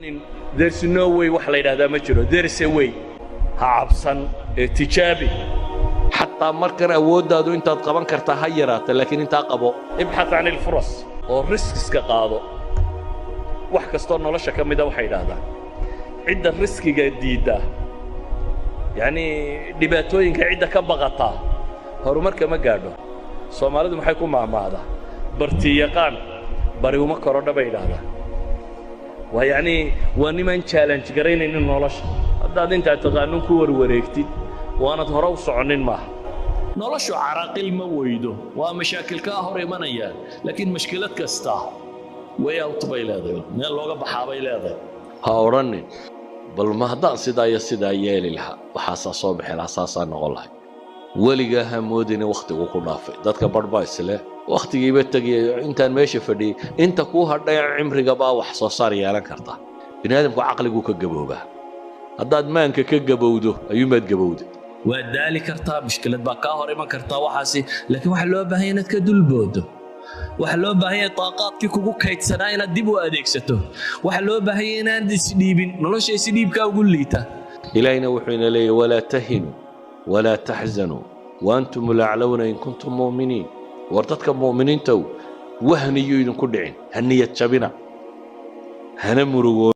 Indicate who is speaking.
Speaker 1: There's no way wax la yidhahdaa ma jiro. There is a way. Ha cabsan ee tijaabi. Xataa markan awooddaadu intaad qaban kartaa ha yaraata, laakiin intaa qabo. ابحث عن الفرص oo risk-iska qaado. Wax kastoo nolosha ka mida waxay yidhaahdaan, cidda risk-iga diidda, yacnii dhibaatooyinka cidda ka baqataa, horumarka ma gaadho. Soomaalidu maxay ku maahmaahdaa? Barti yaqaan bari uma korodha, bay yidhaahdaan. Waa yacnii waa nimaan challenge garaynaynin nolosha. Haddaad intaad taqaanuun ku warwareegtid, waanad hore u soconnin maaha. Noloshu caraaqil ma weydo, waa mashaakil kaa hor imanayaan, laakiin mashkilad kasta way out bay leedahay, meel looga baxaa bay leedahay. Ha odhanin, bal ma haddaan sidaa iyo sidaa yeeli lahaa, waxaasaa soo bixi lahaa, saasaa noqon lahay. Weligaa ha moodina wakhtigu ku dhaafay. Dadka barh baa isleh, wakhtigiiba tegaya intaan meesha fadhiyey. Inta kuu hadhay cimriga baa wax soo saar yeelan karta. Bini aadamku caqliguu ka gaboobaa. Haddaad maanka ka gabowdo, ayuunbaad gabowda. Waad daali kartaa, mushkilad baa kaa hor iman kartaa, waxaasi, laakiin waxaa loo baahan inaad ka dulboodo. Waxaa loo baahan yahay taaqaadkii kugu kaydsanaa inaad dib u adeegsato. Waxaa loo baahan yahay inaad isdhiibin. Nolosha isdhiibkaa ugu liita. Ilaahina wuxuu ina leeyahy: ولا تهنوا ولا تحزنوا وأنتم الأعلون إن كنتم مؤمنين. War dadka mu'miniintow, wahniyuu idinku dhicin, ha niyad jabina, hana murugoo.